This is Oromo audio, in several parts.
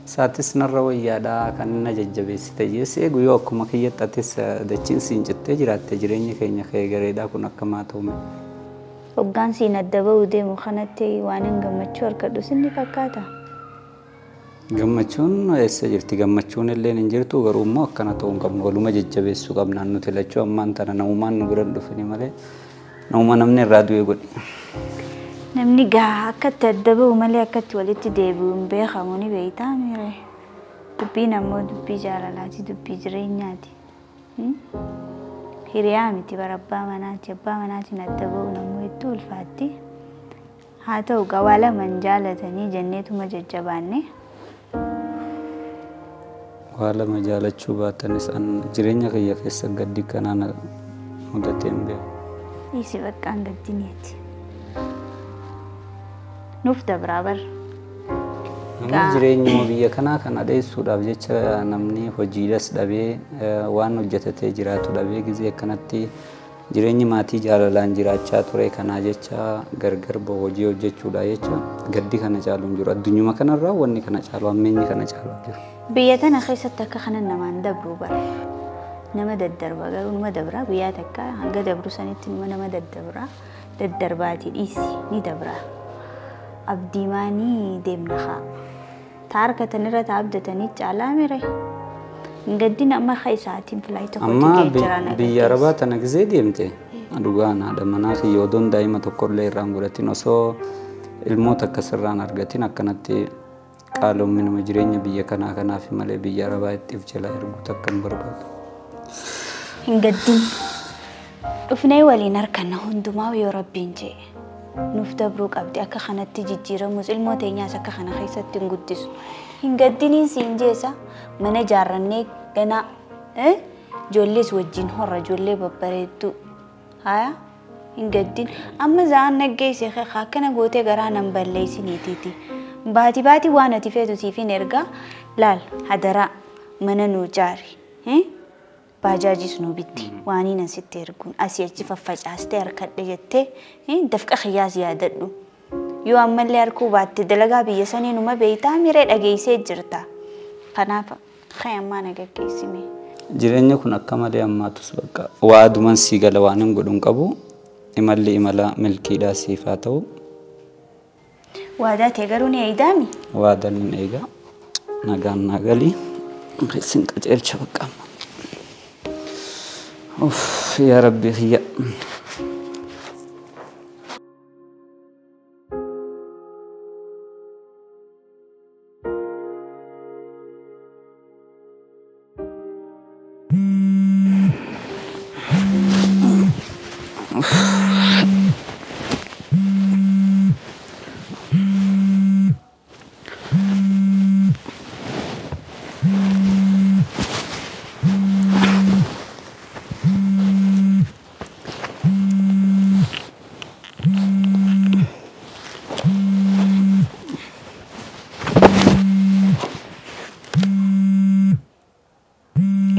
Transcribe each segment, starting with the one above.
Isaatis narra wayyaadhaa kan inni jajjabeessite jees eegu yoo akkuma kiyyatti atis dachiin siin cittee jiraatte jireenyi keenya kee gareedhaa kun akka maa ta'ume. Hoggaan siin adda ba'uu deemu kanatti waan hin gammachuu argadhu sinni fakkaata. Gammachuun eessa jirti? Gammachuun illee hin jirtu garuu immoo akkana ta'uu hin qabnu. Waluma jajjabeessuu qabna nuti lachuu ammaan tana namumaan nu bira hin dhufini malee namuma namni irraa du'e godhi. Namni gaa akkatti adda ba'u malee akkatti walitti deebi'u hin beekamu ni beektaa miire. Dubbiin ammoo dubbii jaalalaati, dubbii jireenyaati. Hiriyaa miti bara abbaa manaati. Abbaa manaatiin adda ba'uun ammoo hedduu ulfaatti. Haa ta'u gaa waa lama hin jaalatanii jenneetuma jajjabaanne. Waa lama jaalachuu baatanis an jireenya kiyya keessa gaddi kanaan mudatee hin beeku. Dhiisi bakka hin gaddiniiti. Nuuf dabraa bar. Namni jireenyuma biyya kanaa kana dheessuudhaaf jecha namni hojiidhas dhabee waan hojjetatee jiraatu dhabee gizee akkanatti jireenyi maatii jaalalaan jiraachaa ture kanaa jecha gargar bahu hojii hojjechuudha jecha gaddi kana caalu hin jiru. Addunyuma kanarraa wanni kana caalu hammeenyi kana caalu hin jiru. Biyya tana keessatti akka kana namaan dabru bara. Nama daddarba garuu nama dabra guyyaa takka hanga dabru sanitti nama daddabra daddarbaatii dhiisi ni dabra. Abdii maanii deemna haa. Ta harkatanirra ta abdatanii caalaa mire. Gaddin amma isaatiin filaayita Amma biyya Arabaa tana gizee deemte dhugaan haadha manaa kiyya odoon daa'ima tokkollee irraan godhatin osoo ilmoota akkasirraan argatin akkanatti qaaloominuma jireenya biyya kanaa kanaaf malee biyya Arabaa itti if jalaa erguu takka hin barbaadu. Hin gaddin. Dhufnee waliin harkanna hundumaa yoo Rabbiin jee. Nuuf dabruu qabdi akka kanatti jijjiiramus ilmoo teenyaas akka kana keessatti hin guddisu. Hin gaddiniin siin jeesa mana ijaarrannee ganaa ijoollees wajjin horra ijoollee babbareedduu. Haya hin gaddin amma za'aan naggeesse akkana gootee garaa nan balleessiniitiiti. Baati baati waan ati feetu siif hin ergaa laal hadaraa mana nuu ijaari. Baajaajis nuu bitti waan inni sitti erguun asii achi faffacaastee harkadhe jettee dafqa kiyyaas yaadadhu. Yoo ammallee harkuu baatte dalagaa biyya sanii numa beektaa miree dhageessee jirta. Kanaaf ammaa na gaggeessime. Jireenya kun akka malee ammaatus bakka waa aduman sii gala waan hin godhu hin qabu. Imalli imala milkiidhaa siif haa ta'u. Waadaa ta'e garuu ni eegdaami? Waadaan ni eega. Nagaan naa galii. Isin qajeelcha bakka amma. Uff yaa Rabbi kiyya.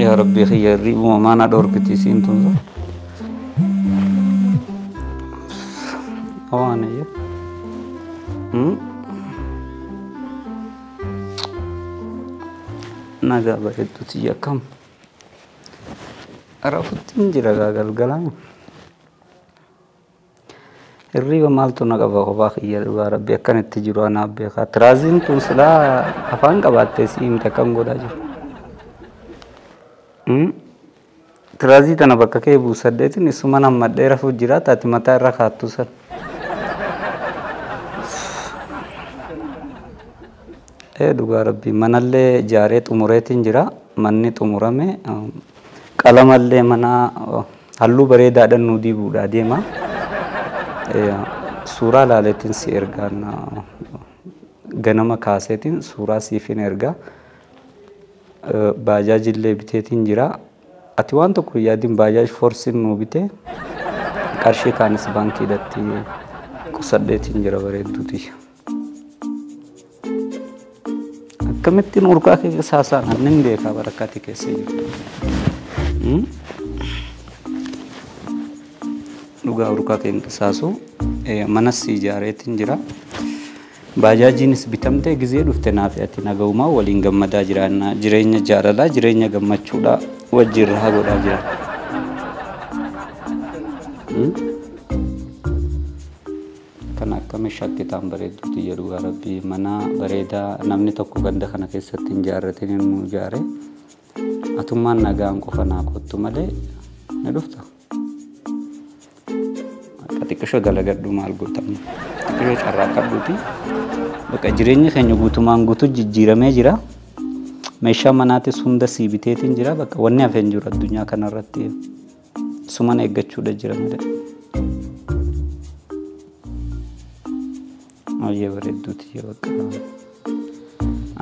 Yaa Rabbi kiyya hirribuma maana dhorkiti isiin tun. Waan iyya. Nagaa bareedduuti akkam. Rafutti hin jira gaa galgalama. Hirriba maaltu na qaba kophaa kiyya dhugaa Rabbi akkanatti jiru anaaf beekaa. Tiraaziin tun silaa afaan qabaattee si himte akkam godhaa jiru. Tiraazii tana bakka kee buusadheetiin isuma nammadhee rafuu jira taati mataa irra kaattu san. Dhugaa Rabbi manallee ijaaree xumureetiin jira. Manni xumurame qalamallee mana halluu bareedaadhaan nu dibuudhaa deema. Suuraa laaleetiin si ergaan ganama kaaseetiin suuraa siifin ergaa. Baajaajillee biteetiin jira. Ati waan tokko yaadin baajaaj foorsiin nuu bite qarshii kaanis baankiidhatti qusadheetiin jira bareedduuti. Akkamittiin urgaa kee saasaan annin beekaa barakkaati keessa jirtu. Dhugaa urgaa kee hin qisaasu manas ijaareetiin jira. Baajaajiinis bitamtee gizee dhufte naaf ati nagaumaa waliin gammadaa jiraanna. Jireenya jaalalaa jireenya gammachuudhaa wajjin rahaa godhaa jira. Kan akka meeshaatti ta'an bareedduuti jedhu Rabbii mana bareedaa namni tokko ganda kana keessatti hin ijaarratin nu ijaare. Atummaan nagaan qofa naa kottu malee ni dhufta. Akka xiqqishoo dalagadhu maal gootamu? Xiqqishoo carraaqqadhuuti. Bakka jireenya keenya guutumaan guutuu jijjiiramee jira. Meeshaa manaatis hunda sii biteetiin jira. Bakka wanni hafe hin jiru addunyaa kanarratti suman eeggachuudha jira malee. Baay'ee bareedduuti bakka.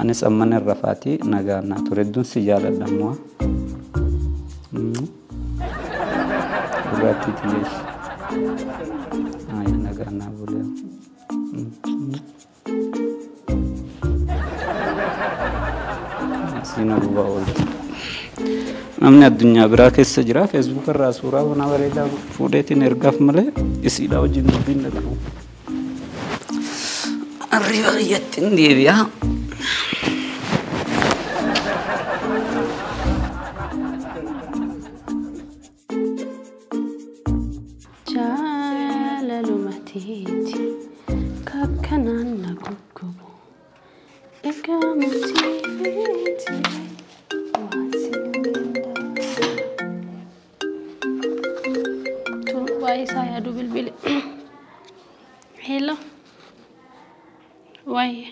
Anis amman irra faatii nagaa naa ture. Hedduun si jaaladha ammoo. Dhugaatii xiyyeessi. Baay'ee nagaa naa bulee. Asiin gubaa oolti. Namni addunyaa biraa keessa jira. Feesbuuk irraa suuraa mana bareedaa fuudheetiin ergaaf malee isiidhaa wajjin dubbiin dhaqabu. Arriba biyyatti hin deebi'a. Jaalalumatiiti kakkanaan na guggubu egaa murtiiti waan sin waa'ee isaa yaaduu bilbile. Hello. Waa'ee.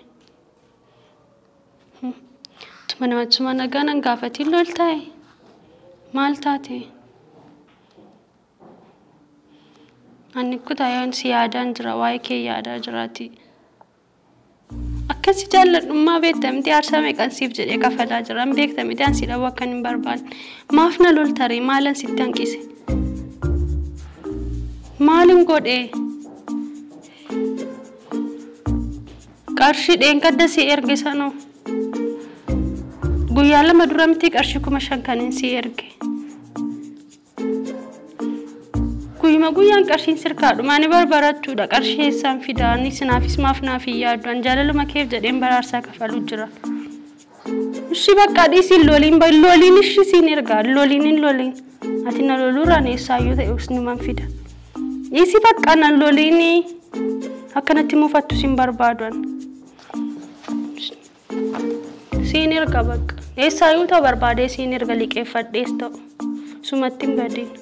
Tuma namachuma nagaa nan gaafatiin lol taa'e. Maal taate? Ani kutaayoon si yaadaan jira waa'ee kee yaadaa jiraati. Akkasi jaalladhummaa beekta miti aarsaa meeqan siif jedhee kafalaa jira. Hin beekta miti an si dhabuu akkan hin barbaanne. Maaf na loltaree maalan sitti hanqise? Maalin godhee? Qarshii dheengadda si erge sanoo. Guyyaa lama dura miti qarshii 5,000 kanin si erge. Guyyuma guyyaan qarshiin sirkaadhuma ani barbarachuudha qarshii eessaan fidaa ani sinaafis maaf naaf hin yaaddu an jaalaluma keef jedheen baraarsaa kafaluu jira. Ishii bakka dhiisiin loliin loliin ishii siin ergaa loliin hin loliin ati na loluuraan eessaayyuu ta'e usnuman fida. Dhiisii bakka na loliin akkanatti mufattu siin barbaadu an. Siin erga bakka eessaayyuu ta'u barbaadee siin erga liqeeffadhees ta'u sumatti hin badiin.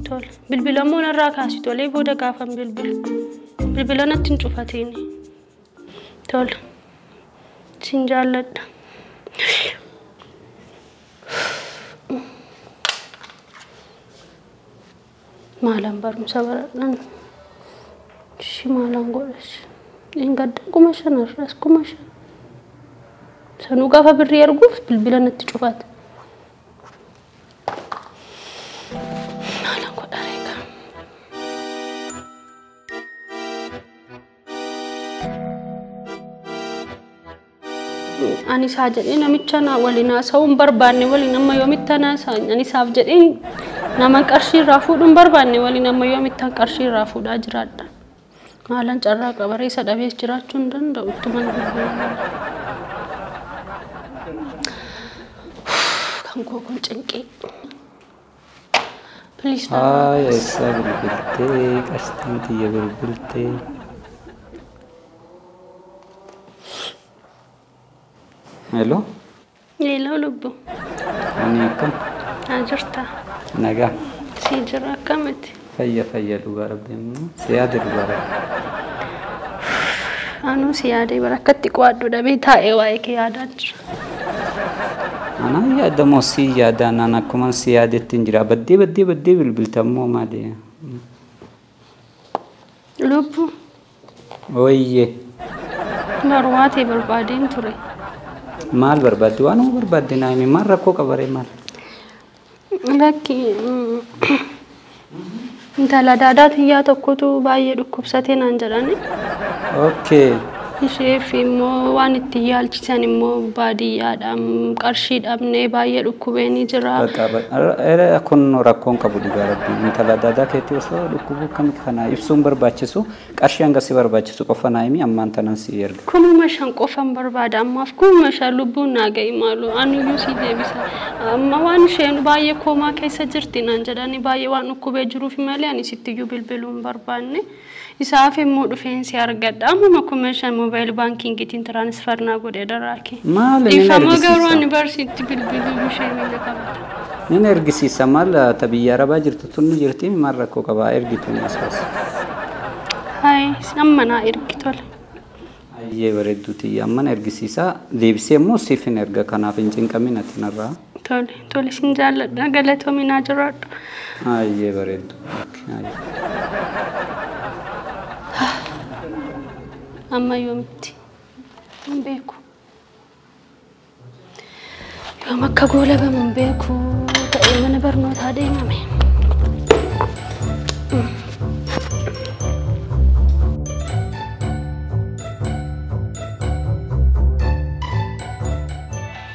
Tole bilbila immoo narraa kaasi tolee booda gaafan bilbilu bilbila natti hin cufatiin tole sin jaalladha. Maalan barumsa baradhan ishii maalan godhas hin gaddan 5,000 irraas 5,000 sanuu gaafa birrii erguuf bilbila natti cufate. Ani isaa jedhee namicha na waliin haasa'uu hin barbaanne waliin amma yoomitti haasa'an ani isaaf jedhee nama qarshii irraa fuudhuu hin barbaanne waliin amma yoomitti qarshii irraa fuudhaa jiraadha. Maalan carraa qabaree isa dhabees jiraachuu hin danda'u ittuman bilbilu. Kan koo kun cinqee. Please. Haa eessa bilbiltee qashtiin tiyya bilbiltee. Hello. Hello lubbu. Ani akkam? Jirta. Nagaa. Si jira akkamitti? Fayya fayya dhugaa rabbi si yaade dhugaa rabbi. Anuu si yaadee bara akkatti qo'adhu dhabee taa'ee waa'ee kee yaadaa jira. Anaan yaadamoo si yaadaa naan akkuma si yaadetti hin jira baddee baddee baddee bilbiltammoo maali? Lubbu. Wayyee. Barwaa ta'e barbaadeen ture. Maal barbaadde waan barbaadde naa himi maal rakkoo qabaree maal? Lakki intala daadaa tiyyaa tokkotu baay'ee dhukkubsatee naan jedhani. Okay. Isheef immoo waan itti yaalchisan immoo baadiyyaadhaan qarshii dhabnee baay'ee dhukkubee ni jira. Bakka kun rakkoon qabu dhugaa rabbii intala daadaa keetii osoo dhukkubuu kam kana ibsuun barbaachisu qarshii hanga si barbaachisu qofa naa himi ammaan tanan si erga. 5,000 qofan barbaada ammaaf 5,000 lubbuun naa ga'i maalu aniyyuu si deebisa. Amma waan isheen baay'ee koomaa keessa jirti naan jedhanii baay'ee waan dhukkubee jiruuf malee ani sittiyyuu bilbiluu hin barbaanne. Isaaf immoo dhufeensi argadha. Ammuma 5,000 moobaayil baankiingiitiin tiraansfer naa godhee daraake. Maal ni Dhiifama garuu ergisiisa? ani barsiitti bilbiluu ishee miila qabata. Ni ergisiisa maal ta biyya arabaa jirtu tun ni jirti maal rakkoo qabaa ergituun asas. Hayi amma naa ergi tola. Ayyee bareedduuti amma na ergisiisa deebisee immoo siif hin erga kanaaf hin cinqamin ati narraa. Tole tole sin jaalladha galatoomi naa jiraadhu. Ayyee bareeddu. Ayyee. Amma yoomitti hin beeku. Yoom akka goolabamu hin beeku ta'ee mana barnootaa deemame.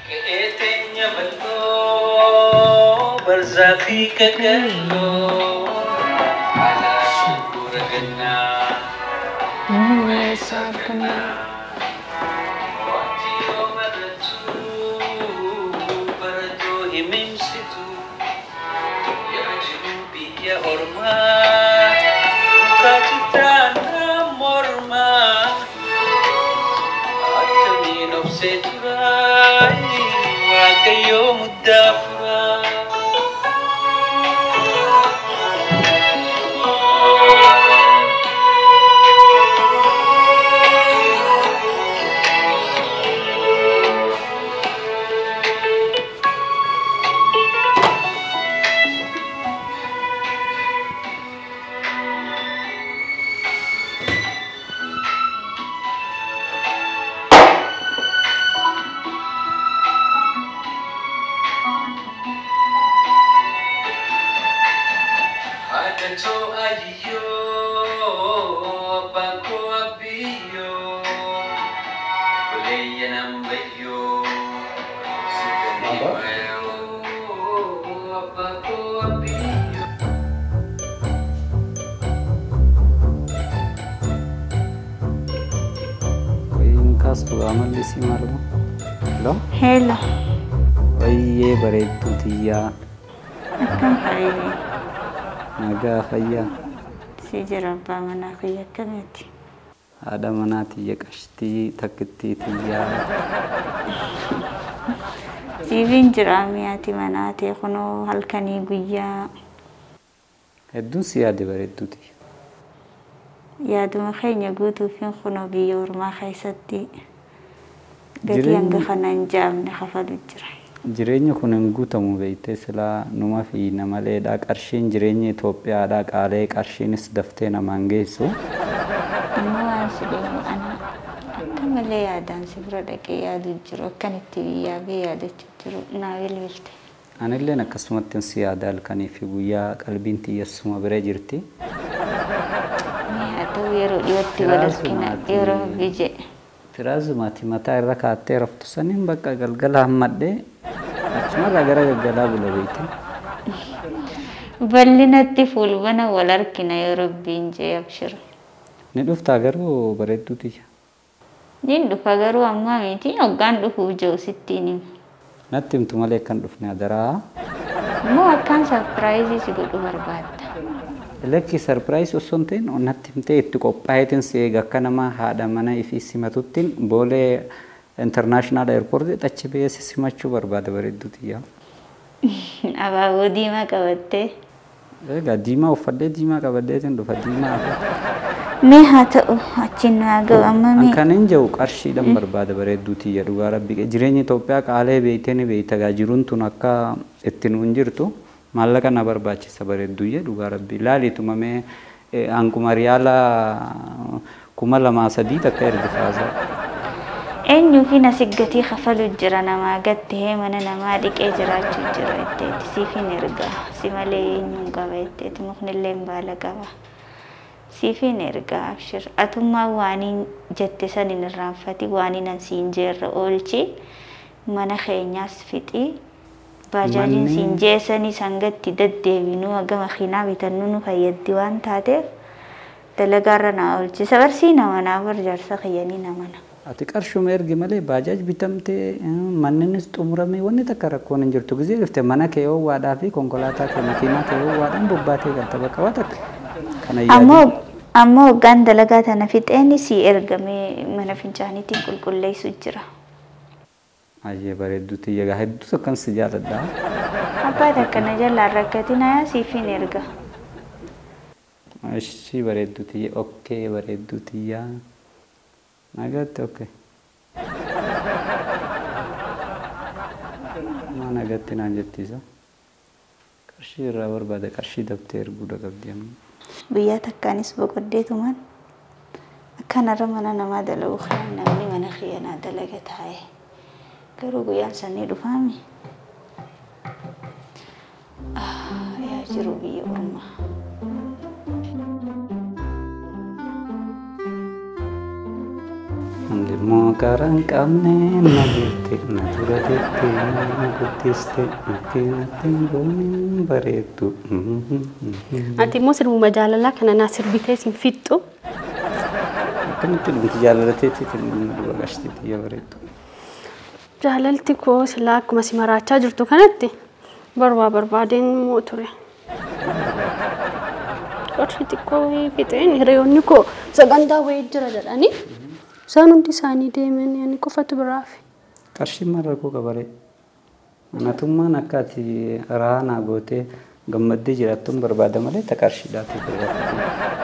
Qe'ee bal'oo barzaa fi qaqalloo alaa gurgura gannaa wanti yoo maratu baratoo himimsitu yaa jiru biyya ormaa mukaa cittaanaa mormaa akkamiin obsee turaa waaqayyoo muddaa furaa. Haadhatoo ayyoo abbaan koo abbiyyoo buleeyya nambayyoo sittanii mayoo abbaan koo abbiyyoo. Wayiin kaastu amalli isii maaluma? Hello? Hello. Wayyee bareedduu tiyyaa Akkam habibi? Nagaa fayyaa Si jira abbaa manaa kiyya akkamiiti? Haadha manaa tiyya qashtii takkittii tiyyaa Siifiin jira mi'aati manaa ta'e kunoo halkanii guyyaa hedduun si yaade bareedduu tiyya. Yaaduma keenya guutuufin kunoo biyya ormaa keessatti gatii hanga Jireenyi kana hin jaamne kafalu jira. Jireenya kun hin guutamu beektee silaa numa fi namaleedha qarshiin jireenya Itoophiyaadha qaalee qarshiinis daftee namaan geessu. Ammoo waan si deemu ana akka malee yaadaan si bira dhaqee yaadu jiru akkan itti biyyaa bee yaadachuu jiru naa bilbilte. Anilleen akkasumatti si yaada halkanii fi guyyaa qalbiin tiyyessuma bira jirti. Mee haa ta'u yeroo dhiyootti wal argina yoo Rabbi jedhe. Firaazumaati mataa irra kaattee raftu saniin bakka galgala hammadhee achumarraa gara galgalaa bula beekte. Bal'inatti fuulbana wal argina yoo Rabbiin jedhe abshira. Ni dhuftaa garuu bareedduu tiyya. Nin dhufa garuu ammaa miti hoggaan dhufuuf jiru sittiin hima. Natti himtu malee akkan dhufne adaraa. Immoo akkaan sarpiraayizii si godhu barbaadda. Lakki sarpiraayizii osoo hin ta'in natti himtee itti qophaa'eetiin si eega akka nama haadha mana ifii simatuttiin boolee intarnaashinaal eerpoortii achi ba'ee si simachuu barbaada bareedduu tiyya. Abaaboo diimaa qabattee. Egaa diimaa uffadhee diimaa qabadheetiin dhufa diimaa hafe. Mee haa ta'u achiin nu haa ga'u amma mee. Kan hin jiru qarshiidhaan barbaada bareedduu tiyya dhugaa rabbi jireenya Itoophiyaa qaalee beektee ni beekta gaa jiruun tun akka itti nuun jirtu maallaqa na barbaachisa bareedduyyee dhugaa rabbi laaliituma mee hanquma riyaala 2000-3000 takka ergifaasa. Eenyuufi na siggatii kafalu jira namaa gattee mana namaa dhiqee jiraachuu jira jetteeti siif hin erga si malee eenyuun qaba jetteeti mukni illee baala qaba. Siifin ergaa abshir. Atummaa waaniin jette san hin irraanfati waaniin an siin jeerra oolchi mana keenyaas fixi. Baajaajiin siin jeessanii sangatti deddeebinuu haga makiinaa bitannu nu fayyaddi waan taateef dalagaarra naa oolchi. Sabarsii nama naa bar jaarsa kiyyanii namana. Ati qarshuma ergi malee baajaaj bitamtee manninis xumuramee wanni takka rakkoon hin jirtu. Gizee dhufte mana kee ho'aadhaa fi konkolaataa kee makiinaa kee ho'aadhaan bobbaatee galta bakka waa takka. Kana yaadi. Ammoo hoggaan dalagaa tana fixeen si ergamee mana fincaaniitiin qulqulleessu jira. Ayyee bareedduu tiyya gaa hedduu takkan si jaaladha. Abbaa takka na jalaan rakkatin ayaa siifin erga. Ishii bareedduu tiyya okkee bareedduu tiyya. Nagaatti okkee. Maa nagaatti naan jettiisa. Qarshii irraa barbaada qarshii dabtee erguudha qabdi amma. Guyyaa takkaanis boqoddeetumaan akkanarra mana namaa dalagu kan namni mana kiyyanaa dalaga taa'e. Garuu guyyaan sanii dhufaami. Yaa jiru biyya ormaa. Hundimmoo karaa hin qabne na jirte na dura jettee na guddiste natti natti hin goone bareeddu. Ati immoo sirbuma jaalalaa kana naa sirbitee sin fixxu. Akkamitti dhumti jaalalateetti dhumma dhuga qashtii xiyya bareeddu. Jaalalti koo silaa akkuma si maraachaa jirtu kanatti barbaa barbaadeen immoo ture. Qarshii xiqqoo fixeen hiriyoonni koo sagantaa wayii jira jedhanii isaan hundi isaanii deemanii ani qofatu biraa hafe. Qarshiin maal rakkoo qabaree? Anatummaan akka ati raanaa gootee gammaddee jiraattuun barbaada malee ta qarshiidhaatiif barbaada.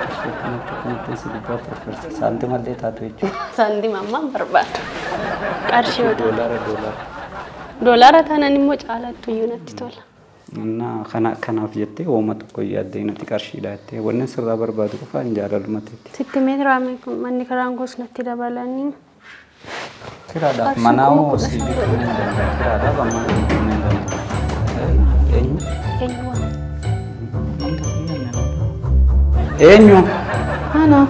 Qarshii akkanatti akkanatti si gubbaa farfarsa. Saantima illee taatu jechuudha. Saantima ammaan barbaada. Qarshii yoo ta'u. Doolaara doolaara. Doolaara taanaan immoo caalattu iyyuu natti tola. Innaa kanaaf jettee wooma tokko yaaddee natti qarshiidha jettee wanni sirraa barbaadu qofaa hin jaalaluma teetti. Sitti mee raame manni karaan goos natti dabalanii. Kiraadhaaf manaa hoo si bituu hin danda'u. Kiraadhaaf amma bituu hin danda'u. Eenyu? Eenyu waan? Eenyu? Ana.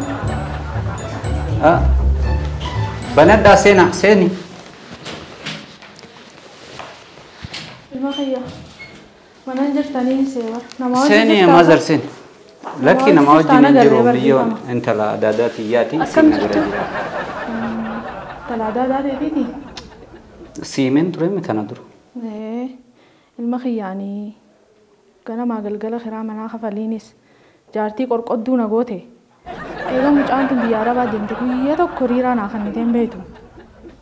Banadhaa seenaa seeni. Ilma kiyya. Mana jirtanii seera. Nama wajjin Seeni jirtaa? mazar seeni. Lakki nama wajjin hin jiru biyyoon intala adaadaa tiyyaatiin Akkam siin bira jirtu? jira. Intala adaadaa teetiiti? Siimeen ture mi kana dura? Ilma kiyyaanii ganamaa galgala kiraa manaa kafaliinis jaartii qorqodduu na goote. Eega mucaan tun biyya arabaa deemte guyyaa tokko riiraa naa kannite hin beektu.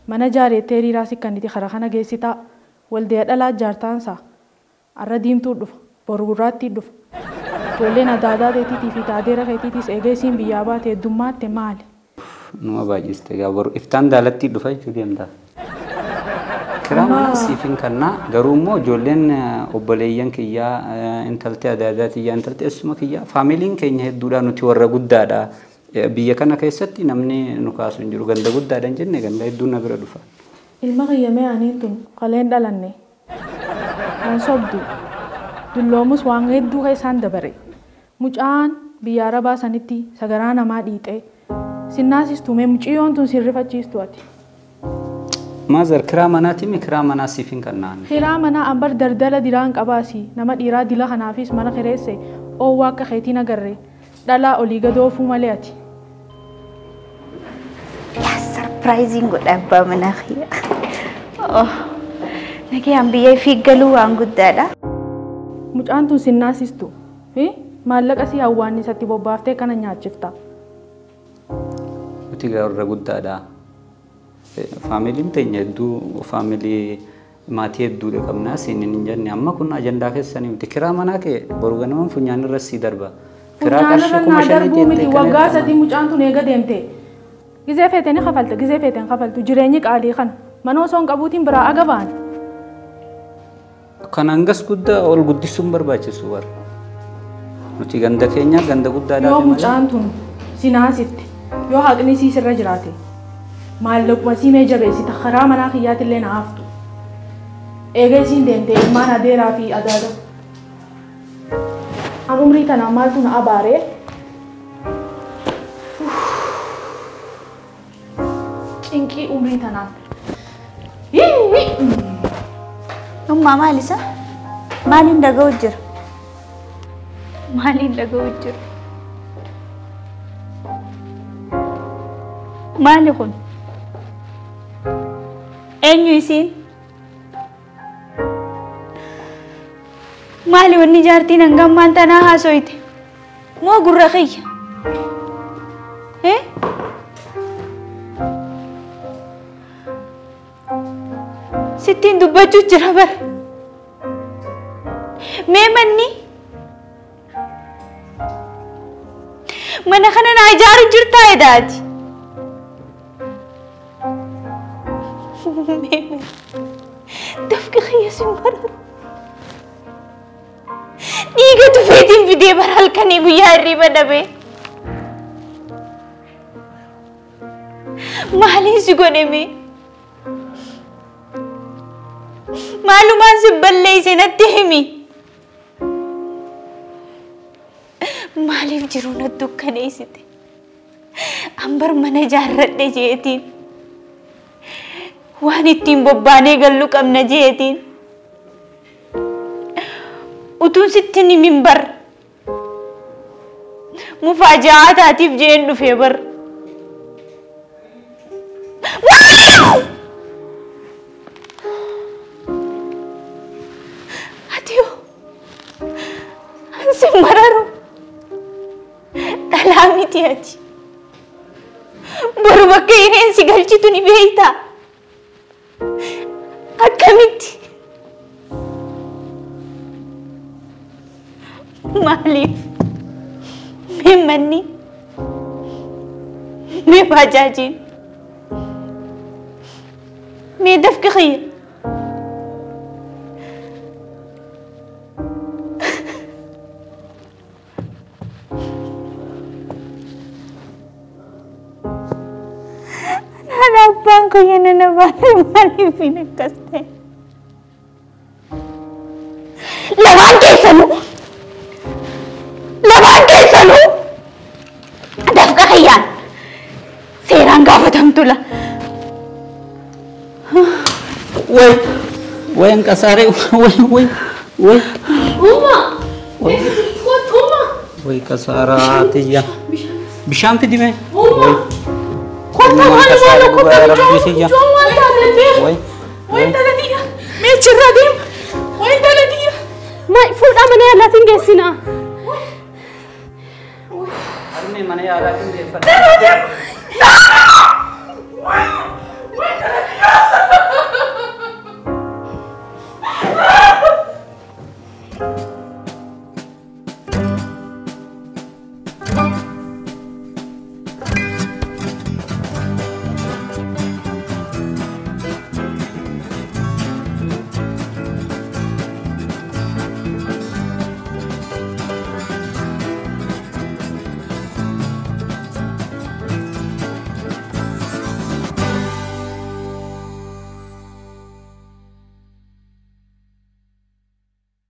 Mana jaareettee riiraa si kannite kara kana geessitaa. Waldee dhalaa jaartaansaa. Arra diimtuu dhufa. Boru gurraattii dhufa. Ijoolleen adaadaa teetiitii fi taadeera keetiitiis eega isiin biyyaa baate heddummaatte maali? Numa baay'iste egaa boru iftaan daalattii dhufa jechuu deemta. Kiraa mana siif hin kannaa garuu immoo ijoolleen obboleeyyan kiyyaa intaltee adaadaa tiyyaa intaltee eessuma kiyyaa faamiliin keenya hedduudha nuti warra guddaadha. Biyya kana keessatti namni nu kaasu hin jiru ganda guddaadha hin jenne ganda hedduun na bira dhufa. Ilma kiyya mee aniin tun qaleen dhalanne. Nan sobdu. Dulloomus waan hedduu keessaan dabare. Mucaan biyya arabaa sanitti sagaraa namaa dhiixee sinnaasistu mee mucayyoon tun sirrifachiistu ati. Maazar kiraa manaati mi kiraa manaa siif hin kannaan. Kiraa manaa ambar daldala diraan qabaasi nama dhiiraa dila kanaafis mana kireesse oowwaa akka keetiin agarre dhalaa olii gadoofuu malee ati. Yaa sarpiraayiziin godha abbaa manaa kiyya. Nagayaan biyya ifii galuu waan guddaadha. Mucaan tun sinnaasistu maallaqa si hawwaannisatti bobbaaftee kana nyaachifta. Nuti warra guddaadha. Faamiliin teenya hedduu faamilii maatii hedduudha qabna siin hin jenne amma kun ajandaa keessanii miti kiraa manaa kee boru ganamaan funyaan irra sii darba. Kiraa qarshii Funyaanirra kuma naa shanii darbuu miti jettee kana waggaa sadii mucaan tun eega deemte. Gizee feete ni kafalta gizee feete hin kafaltu jireenyi qaalii kana mana osoo hin qabuutiin biraa aga ba'an. Kan hangas guddaa ol guddisuun barbaachisu bara. Nuti ganda keenya ganda guddaadhaa Yoo mucaan tun si naasifte yoo haqni sii sirra jiraate maallaquma sii mee jabeessita karaa manaa kiyyaatillee na haftu. Eega isiin deemte ilmaan adeeraa fi adaada. An umrii tanaan maaltu na abaaree? Cinqii umrii tanaaf. Ummaa maal isa? Maaliin dhaga'u jira? Maaliin dhaga'u jira? Maali kun? Eenyu isiin? Maali wanni jaartiin hangammaan tanaa haasoyte? Moo gurra kiyya? Sittiin dubbachuu jira bara. Mee manni? Mana kana naa ijaaru jirtaa edaati? Mee dafqi kiyya sin bararu. Dhiiga tufeetiin fidee bara halkanii guyyaa hirriba dhabee. Maaliin si godhe mee? Maalumaan si balleeyse natti himi. Maaliif jiruu na dukkaneessite? Ambar mana ijaarradhe jeetiin. Waan ittiin bobbaanee gallu qabna jeetiin. Utuun sitti hin himin bar. Mufaaja'aa taatiif jeen dhufee bar. Ati hoo? Ansi mararu. Dhalaa miti ati. Boru bakka hireen si galchitu ni beektaa? Akkamitti? Maaliif? Mee manni? Mee baajaajiin? Mee dafqi kiyya? Haadha abbaan kiyya nana baale maaliif hin akkas ta'e? Lamaan keessanuu! Lamaan keessanuu! Dafqa kiyyaan seeraan gaafatamtu la. Way way ankasaaree way way way. Uma! Way Uma! way kasaaraa tiyya. Bishaan fidi mee? Uma! Kottu Kottaa dhugaa rabbii kiyya. Waan taate beeku. Way Way intala tiyya. Mee achirraa deema. Way intala tiyya. Ma fuudhaa mana yaalaatiin geessinaa. Harmee mana yaalaatiin geeffadha.